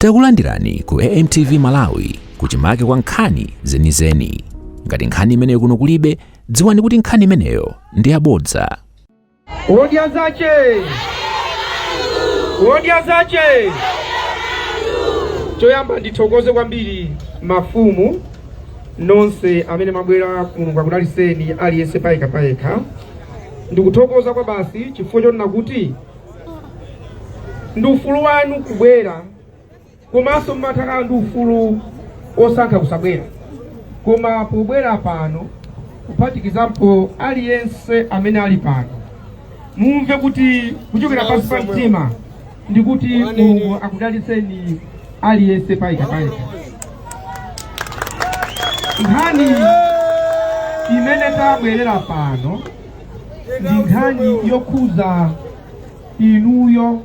Takulandirani ku AMTV Malawi kuchimake kwa nkhani zenizeni. Ngati nkhani imeneyo kuno kulibe, dziwani kuti nkhani imeneyo ndi yabodza. Odya zache! Odya zache! Choyamba ndithokoze kwambiri mafumu nonse amene mwabwera. Mulungu akudaliseni aliyense payekha payekha. Ndikuthokoza kwa basi chifukwa chonena kuti ndi ufulu wanu kubwera, komanso mumatha kukhala ndi ufulu osankha kusabwera, koma pobwera pano, kuphatikizapo aliyense amene ali pano, mumve kuti kuchokera pansi pa mtima ndikuti Mulungu akudalitseni aliyense payekha payekha. Nkhani imene tabwerera pano ndi nkhani yokhuza inuyo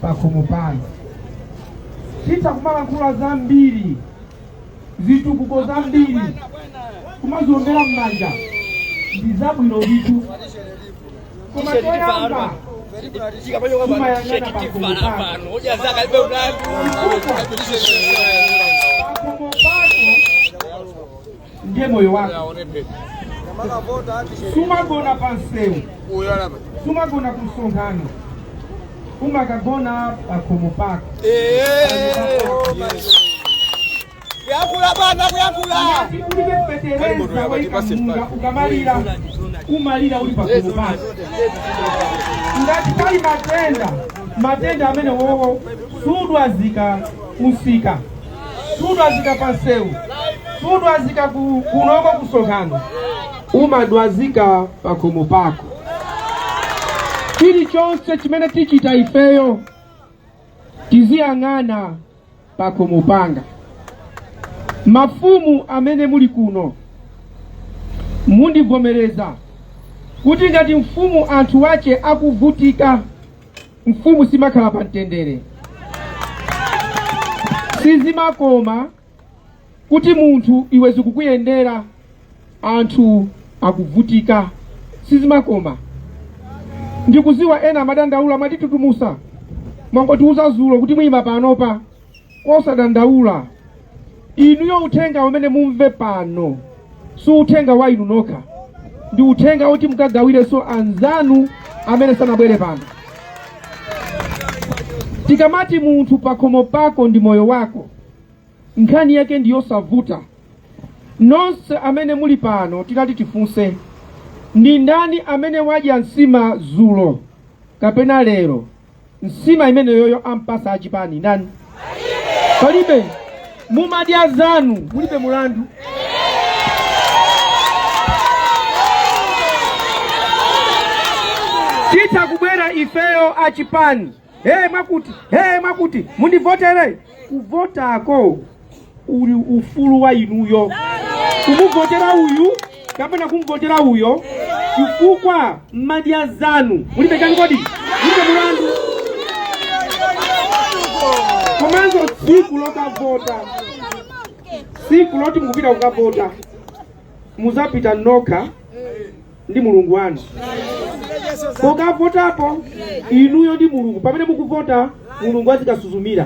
pakhomo pano. Titha kumalankhula zambiri, zitukuko zambiri, kumaziombera m'manja, ndi zabwino ndithu, koma choyamba kumayang'ana pakhomo pako. Pakhomo pako ndiye moyo wako. Sumagona pa msewu, sumagona ku msonkhano, umakagona pakhomo pako. Kuyankhula bwana, kuyankhula. Ngati ulibe fetereza woika munda, ukamalira umalira uli pakhomo pako. Ngati pali matenda, matenda amene wowo sudwazika kumsika, sudwazika pa msewu, sudwazika kunoko kusonkhano, umadwazika pakhomo pako. Chilichonse chimene tichita ifeyo tiziyang'ana pakhomo panga. Mafumu amene muli kuno, mundivomereza kuti ngati mfumu anthu wache akuvutika, mfumu simakhala pa mtendere. Sizimakoma kuti munthu iwe zikukuyendera, anthu akuvutika, sizimakoma. Ndikuziwa ena amadandaula, mwatitutumusa, mwangotiuza zulo kuti muyima panopa. Osadandaula inuyo, uthenga umene mumve pano si uthenga wa inu nokha, ndi uthenga woti mukagawirenso anzanu amene sanabwere pano. Tikamati munthu pakhomo pako ndi moyo wako, nkhani yake ndi yosavuta. Nonse amene muli pano, titati tifunse, ndi ndani amene wadya nsima zulo kapena lero, nsima imeneyoyo ampasa achipani ndani? Palibe. Mumadya zanu, mulibe mulandu. Titha kubwera ifeyo achipani, hey, mwakuti, hey, mwakuti mundivotere. Kuvotako uli ufulu wa inuyo kumuvotera uyu kapena kumvotera uyo, chifukwa mmadya zanu, mulibe chani kodi? Mulibe mulandu. Komanso tsiku lokavota, tsiku loti mukupita kukavota, muzapita nokha ndi Mulungu wanu pokavotapo, inuyo ndi Mulungu. Pamene mukuvota, Mulungu azikasuzumira.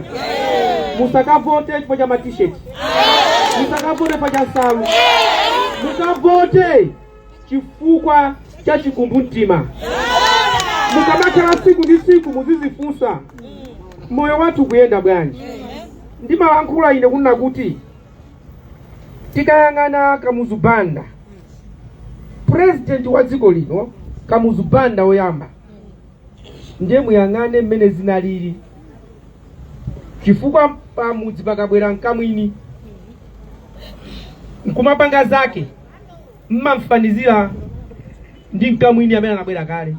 Musakavote chifukwa cha matisheti, musakavote chifukwa cha nsalu, mukavote chifukwa cha chikumbumtima. Mukamakhala tsiku ndi tsiku, muzizifunsa, moyo wathu kuyenda bwanji? Ndimalankhula ine kunena kuti tikayang'ana Kamuzu Banda, president wa dziko lino, Kamuzu Banda woyamba, ndiye muyang'ane mmene zinalili, chifukwa pamudzi pakabwera mkamwini nkumapanga zake, mmamfanizira ndi mkamwini amene anabwera kale.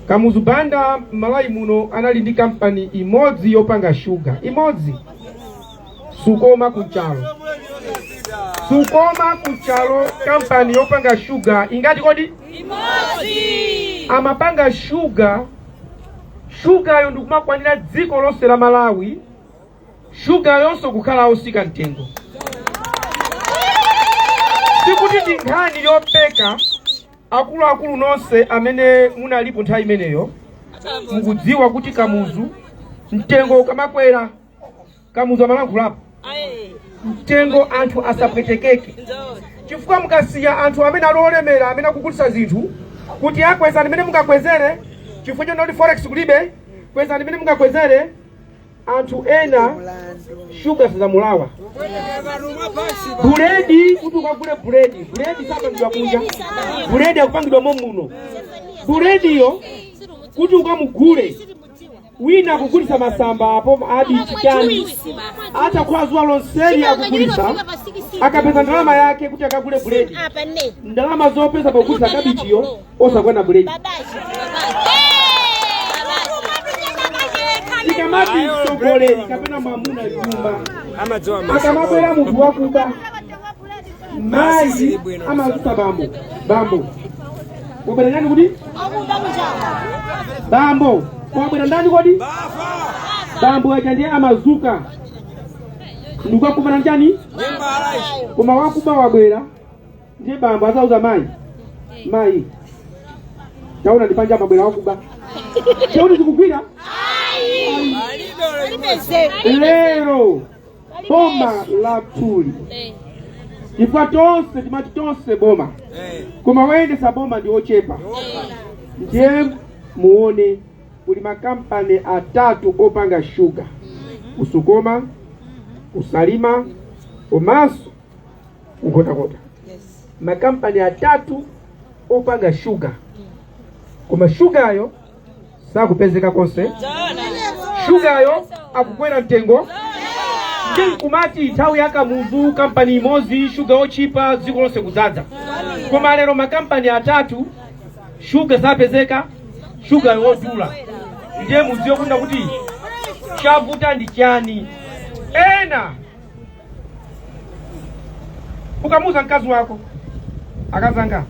Kamuzu Banda m'Malawi muno anali ndi kampani imodzi yopanga shuga imodzi, Sukoma Kunchalo. Sukoma Kunchalo, kampani yopanga shuga ingati kodi? Imodzi. Amapanga shuga, shugayo ndikumakwanira dziko lonse la Malawi, shuga yonso kukhala osika mtengo. Sikuti ndi nkhani yopeka. Akuluakulu nonse amene munalipo nthawi imeneyo mukudziwa kuti Kamuzu Mtengo ukamakwera, Kamuzu amalankhulapo, mtengo anthu asapwetekeke, chifukwa mukasiya anthu amene ali olemera, amene akugulitsa zinthu, kuti akwezani mene mungakwezere, chifukwa chonoti forex kulibe, kwezani mene mungakwezere, anthu ena shuga sizamulawa. Buledi, kuti ukagule buledi, buledi sapangidwa kunja, buledi akupangidwa momuno. Bulediyo kuti ukamugule, wina akugulitsa masamba apo abichi chani, atakhala zuwa lonseli akugulitsa, akapeza ndalama yake kuti akagule buledi, ndalama zopeza pogulitsa kabichiyo osakwana buledi. Tikamati mtsogoleri kapena mwamuna chuma, akamabwera munthu wakuba, mayi amazutsa bambo, bambo wabwera ndani kuti? Bambo wabwera ndani kodi? Bambo aja ndiye amazuka ndikukakumana njani, koma wakuba wabwera, ndiye bambo azauza mayi, mayi taona ndipanja mabwera wakuba, cheuti zikugwira. Lero boma lathuli, chifukwa tonse timati tonse boma, koma woyendesa boma ndi ochepa. Ndiye muone kuli makampani atatu opanga shuga, kuSukoma, kuSalima komanso kuNkhotakota. Makampani atatu opanga shuga, koma shugayo sakupezeka konse, shugayo akukwera mtengo. Ndi nkumati nthawi ya Kamuzu kampani imodzi, shuga ochipa, dziko lonse kudzadza, koma lero makampani atatu, shuga sapezeka, shuga wodula. Ndiye mudziwe kunena kuti chavuta ndi chani. Ena ukamuuza mkazi wako, akazanga,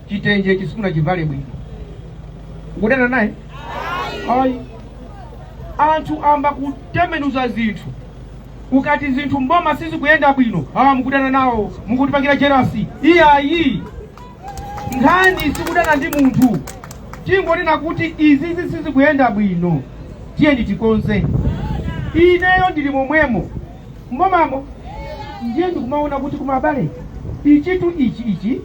chitenje chisikuna chivale bwino, ukudana naye? Ayi. Anthu amba kutembenuza zinthu. Ukati zinthu mboma sizikuyenda bwino, ah, mukudana nawo, mukutipangira jealousy. Iyayi, nkhani sikudana ndi munthu, tingonena kuti izizi sizikuyenda bwino, tiyeni tikonze. Ineyo ndili momwemo mbomamo, ndiye ndikumaona kuti koma abale, ichitu ichi ichi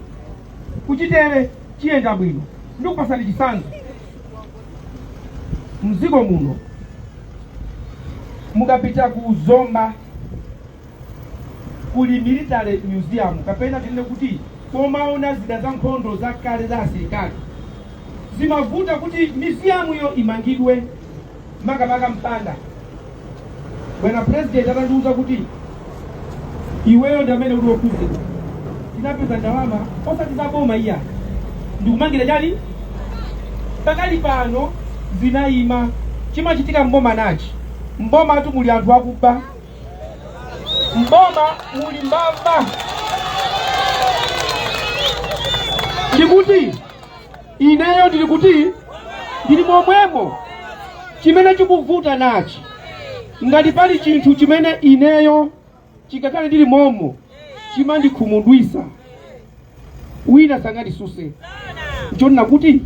kuchitere chiyenda bwino. Ndikupasani chitsanzo. Mdziko muno mukapita ku Zomba kuli military museum, kapena tinene kuti komaona zida za nkhondo zakale za asilikali. Zimavuta kuti museum yo imangidwe, makamaka mpanda. Bwana President atandiuza kuti iweyo ndi amene uli wokhuzidwa, tinapeza ndalama osati za boma iya, ndikumangira chani. Pakali pano zinayima. Chimachitika mboma nachi, mboma tu muli anthu akuba, mboma muli mbava. Ndikuti ineyo ndili kuti ndili momwemo. Chimene chikuvuta nachi, ngati pali chinthu chimene ineyo chikakhale ndili momo chimandikhumudwisa, wina sangandisuse, nchonena kuti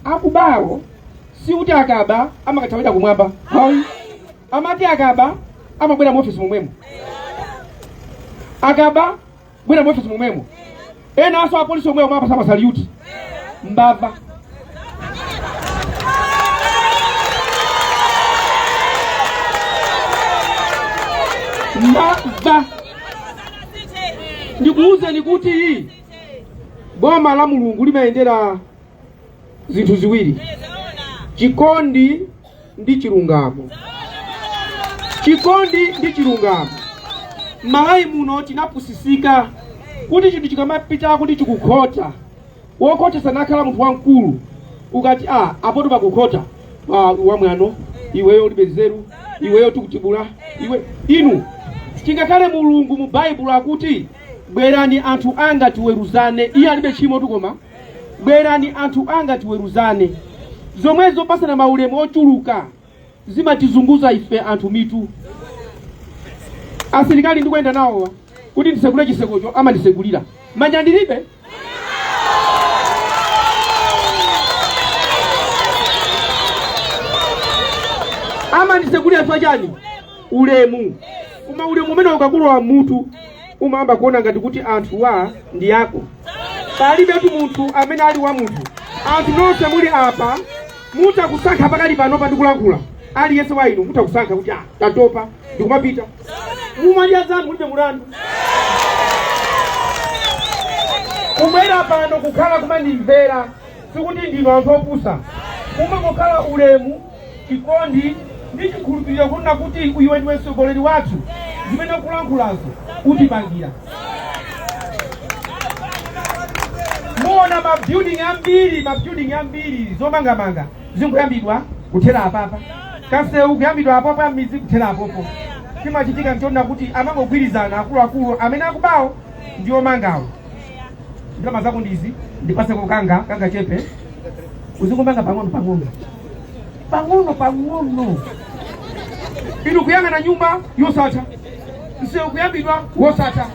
akubawo sikuti akaba amakathawira kumwamba, hayi. Amati akaba amabwera mu ofisi momwemo, akaba bwera mu ofisi momwemo, ena aso apolisi omwewo amapasa masaluti mbava. Mbava. Ndikuwuzeni kuti boma la Mulungu limayendera zinthu ziwiri, chikondi ndi chilungamo. Chikondi ndi chilungamo. M'Malawi muno tinapusisika kuti chinthu chikamapita kuti chikukhota, wokhotesa nakhala munthu wamkulu. Ukati a apoto pakukhota, ah, wamwano iweyo, ulibe nzeru iweyo, tikutibula iwe. Inu, chingakhale Mulungu mu Baibulo akuti, bwerani anthu anga tiweruzane. Iye alibe tchimo tukoma, bwerani anthu anga tiweruzane. Zomwe zopasana maulemu ochuluka zimatizunguza ife anthu mitu. Asilikali ndikuyenda nawowa, kuti ndisekule chisekocho amandisekulira, manja ndilibe. Amandisegulira chifukwa chani? Ulemu. Koma ulemu umene ukakulowa mutu, umayamba kuona ngati kuti anthuwa ndi ako. Palibetu munthu amene ali wa munthu. Anthu nonse muli apa mutakusankha pakali panopa ndikulankhula, aliyense wa inu mutakusankha kuti ah, tatopa, ndikumapita, mumadya zanu, mulibe mulandu. Kubwera pano kukhala kumandimvera sikuti ndinu anthu opusa. Kumangokhala ulemu, chikondi ndi chikhulupiriro kunena kuti iwe ndiwe mtsogoleri wathu, zimene ukulankhulazo utipangira. Muona ma building ambiri, ma building ambiri zomangamanga zikuyambidwa kuthera apapa, kasewu kuyambidwa apapa, m'midzi kuthera apopo. Chimachitika nchonena kuti amangogwirizana akuluakulu amene akubawo ndi omangawo: ndalama zako ndizi, ndipaseko kanga chepe, uzingomanga pang'ono pang'ono pang'ono pang'ono. Inu kuyang'ana nyumba yosatha, msewu kuyambidwa wosatha,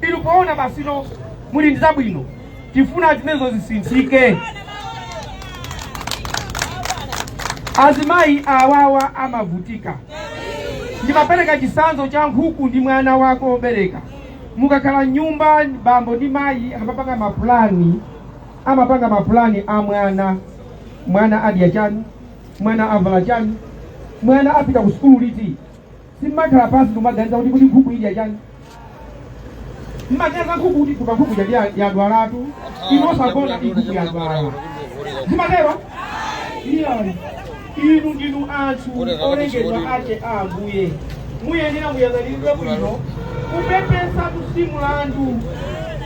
inu poona basino muli ndi zabwino. Tifuna zimenezo zisinthike. Azimayi awawa amavutika. Ndimapereka chitsanzo cha nkhuku ndi mwana wako wobereka. Mukakhala nyumba, bambo ndi mayi amapanga mapulani, amapanga mapulani a mwana: mwana adya chani, mwana avala chani, mwana apita ku sukulu liti. Simmakhala pansi ndikumaganiza kuti nkhuku idya chani. Mmaganiza nkhuku kuti kupa nkhuku yadya, yadwalatu, inu osagona, nkhuku yadwala. Zimatero? Iyayi. Inu ndinu anthu olengedwa ache a Ambuye, muyenera muyang'aniridwe bwino. Kupepesa si mulandu.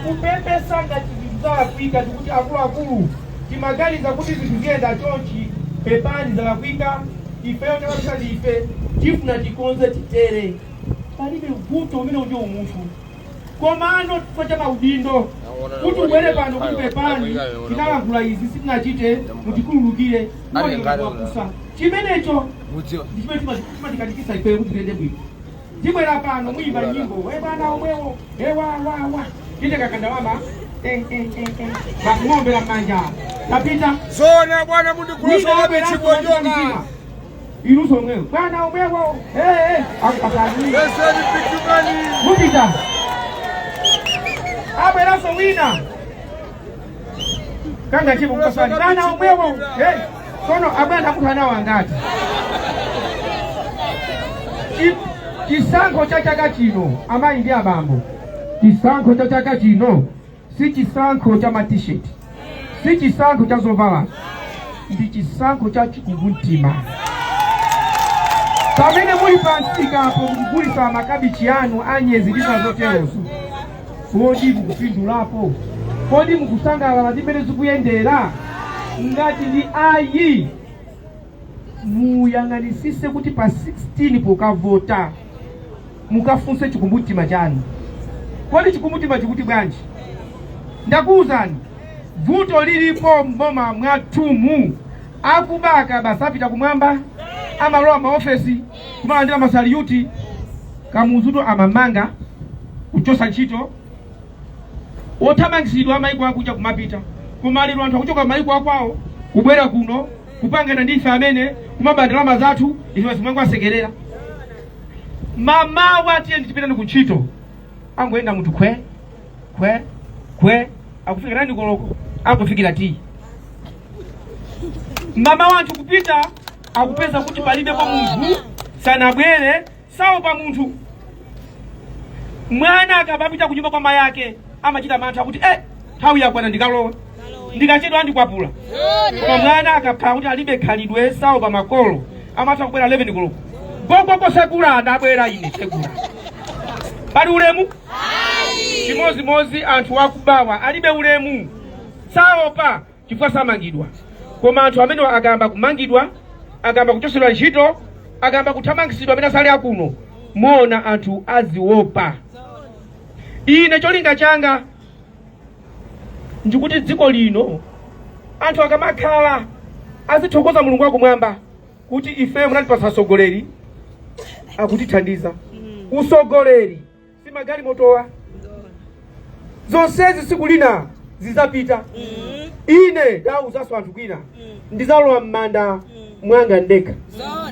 Kupepesa ngati zinthu zalakwika, ndikuti akuluakulu, timaganiza kuti zinthu ziyenda chonchi, pepani, zalakwika, ifeyo talakwika ndi ife, tifuna tikonze titere, palibe vuto. Umene ndiwo umunthu. Komano chifukwa cha maudindo, kuti ubwere pano kuti pepani, tinalankhula izi, sitinachite, mutikhululukire, wakusa chimenecho ndi chimene chimatikanikisa ifeyo kuti tiyende bwino. Tibwera pano, muyimba nyimbo, e bwana omwewo, e wa wa wa, titenga kandalama, eh, eh, eh, eh, basi, muombera m'manja, tapita. Zona bwana, mundikulosoka michibojoka. Inunso omwewo, bwana omwewo, eh, eh, akupasani. Beseni pitumani. Mupita, abweranso wina, kanga chipo kupasani, bwana omwewo, eh. Tsono abwana akutha nawo angati? Chisankho cha chaka chino, amayi ndi abambo, chisankho cha chaka chino si chisankho cha ma-T-shirt, si chisankho cha zovala, ndi chisankho cha chikumbumtima. Pamene muli pamsikapo mukugulisa makabichi anu, anyezi ndi zina zoterozo, kodi mukupindulapo? Kodi mukusangalala ndi mmene zikuyendera? Ngati ndi ayi, muyang'anisise kuti pa 16 pokavota mukafunse chikumbumtima chanu: kodi chikumbumtima chikuti bwanji? Ndakuwuzani vuto lilipo mboma mwathumu. Akuba akaba sapita kumwamba, amalowa maofesi kumalandira masaliyuti. Kamuzuto amamanga, kuchosa ntchito, othamangitsidwa maiko akuja kumapita. Koma lero anthu akuchoka maiko akwawo kubwera kuno kupangana ndi ife amene kumaba ndalama zathu, ife simangowasekerera. Mamawa tiye nditipitani ku ntchito, angoyenda munthu khwe khwe khwe, akufika 9 koloko, akufikira tiyi. Mama wanthu kupita, akupeza kuti palibepo munthu, sanabwere, saopa munthu. Mwana akapapita kunyumba kwa mayi ake amachita mantha kuti eh, nthawi yakwana, ndikalowe, ndikachedwa andikwapula. Koma mwana akakhala kuti alibe khalidwe, saopa makolo, amatha kubwera 11 koloko, gogogo, sekula, ndabwera ine, sekula. Pali ulemu? Chimozimozi anthu akubawa alibe ulemu, saopa chifukwa samangidwa. Koma anthu amene akayamba kumangidwa, akayamba kuchosedwa ntchito, akayamba kuthamangitsidwa amene asali akuno, muona anthu aziopa. Ine cholinga changa ndikuti dziko lino anthu akamakhala azithokoza Mulungu wakumwamba kuti ife munatipatsa atsogoleri akutithandiza. Usogoleri si magalimotowa, zonsezi siku lina zizapita. Ine ndawuzanso anthu kwina, ndizalowa m'manda. Mwanga ndekha,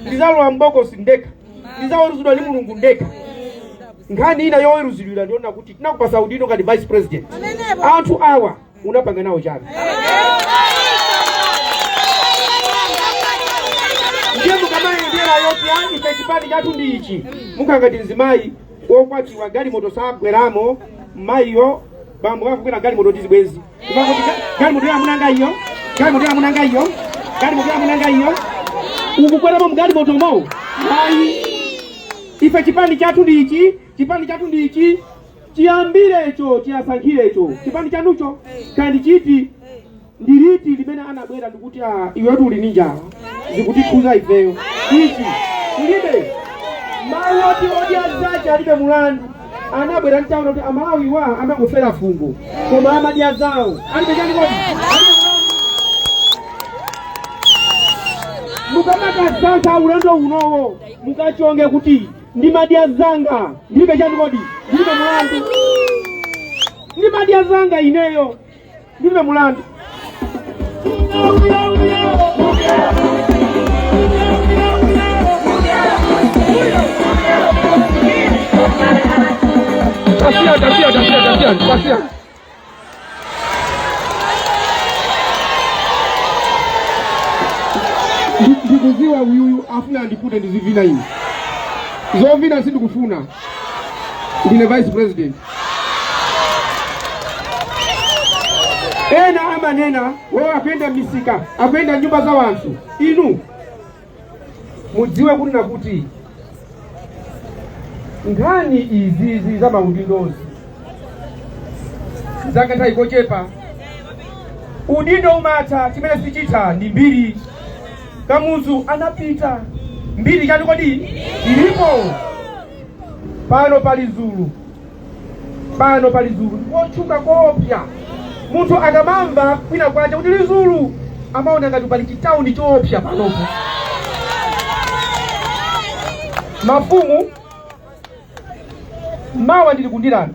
ndizalowa mbokosi ndekha, ndizaweruzidwa ndi Mulungu ndekha. Nkhani ina yoweruzidwira ndiona kuti tinakupasa udindo ngati vice president, anthu awa unapanga nawo chani? Ndiye mukamayendera yoti "Ah, ife chipani chathu ndi ichi," mukhala ngati mzimayi wokwatiwa, galimoto sabweramo mayiyo, bambo akukwera galimoto ndi zibwenzi, kumakuti galimoto ya amunanga iyo, galimoto ya amunanga iyo, galimoto ya amunanga iyo. Ukukweramo mgalimotomo? Ayi, ife chipani chathu ndi ichi, chipani chathu ndi ichi. Chiyambirecho, chiyasankhirecho chipani chanucho kandi chiti ndiliti limene anabwera ndikuti, "Ah, iwetu uli ndi njala, zikutikhuza ifeyo ichi"? Kulibe mawu oti odya zache alibe mulandu. Anabwera ntaona kuti Amalawi wa amangofera fungo, koma amadya zawo alibe chani kodi? Alibe mulandu. Mukamakasankha ulendo unowo, mukachonge kuti ndimadya zanga ndilibe chani kodi? Ndilibe mulandu. Ndimadya zanga ineyo, ndilibe mulandu. Tasiya, tasiya, tasiya, tasiya, tasiya. Ndikuziwa uyuyu afuna andipute ndizivina ine. Zovina sindikufuna, ndine vice president. Ena amanena wo akuyenda misika, akuyenda nyumba za wanthu. Inu mudziwe kuti nakuti nkhani izizi za maudindozi zakanthawi kochepa. Udindo umatha, chimene sichitha ndi mbiri. Kamuzu anapita, mbiri chani kodi ilipo? Pano pali Zulu, pano pali Zulu kotchuka koopsa. Munthu akamamva kwina kwacha kuti Lizulu, amaona ngati pali chitawuni choopsa panopo. Mafumu, mawa ndili kundilanda,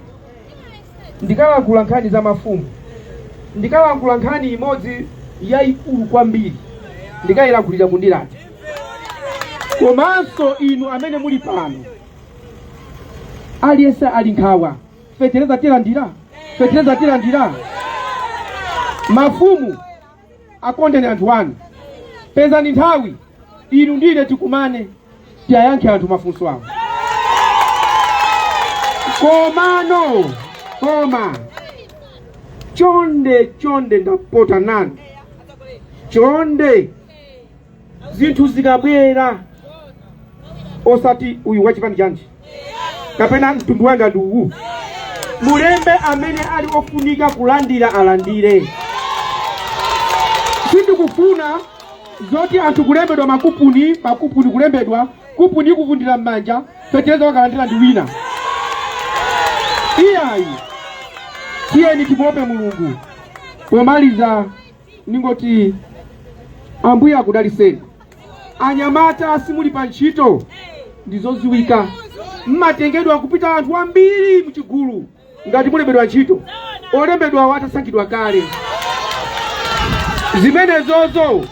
ndikalankhula nkhani za mafumu, ndikalankhula nkhani imodzi yayikulu kwambiri, ndikayilankhulira kundilanda. Komanso inu amene muli pano, aliyense ali nkhawa, fetereza tilandira, fetereza tilandira. Mafumu, akondeni anthu anu, pezani nthawi inu ndine tikumane, tiyayankhe anthu mafunso awo. Komano koma chonde, chonde, ndapota nanu, chonde, zinthu zikabwera, osati uyu wachipani chanji kapena mtundu wanga ndi uwu. Mulembe amene ali ofunika kulandira, alandire. Sindikufuna zoti anthu kulembedwa makupuni, makupuni kulembedwa, kupuni ikuvundira m'manja, fetereza wakalandira ndi wina. Iyayi, tiyeni timuope Mulungu. Pomaliza ningoti Ambuye akudaliseni. Anyamata, simuli pa ntchito, ndizoziwika, mmatengedwa kupita anthu ambiri mchigulu. Ngati mulembedwa ntchito, olembedwawo atasankhidwa kale. Zimenezozo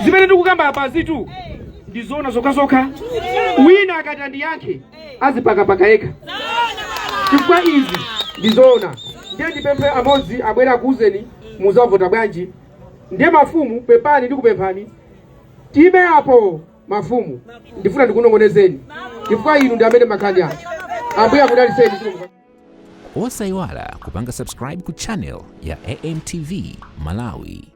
zimene ndikukamba apazitu ndizoona zokhazokha. Wina akati andiyankhe, azipakapaka yekha, chifukwa izi ndizoona. Ndiye ndipemphe amodzi abwere akuuzeni muzavota bwanji. Ndiye mafumu, pepani, ndikupemphani time apo. Mafumu, ndifuna ndikunong'onezeni chifukwa inu ndi amene makhani anthu. Ambuye akudaliseni. Osayiwala kupanga subscribe ku channel ya AMTV Malawi.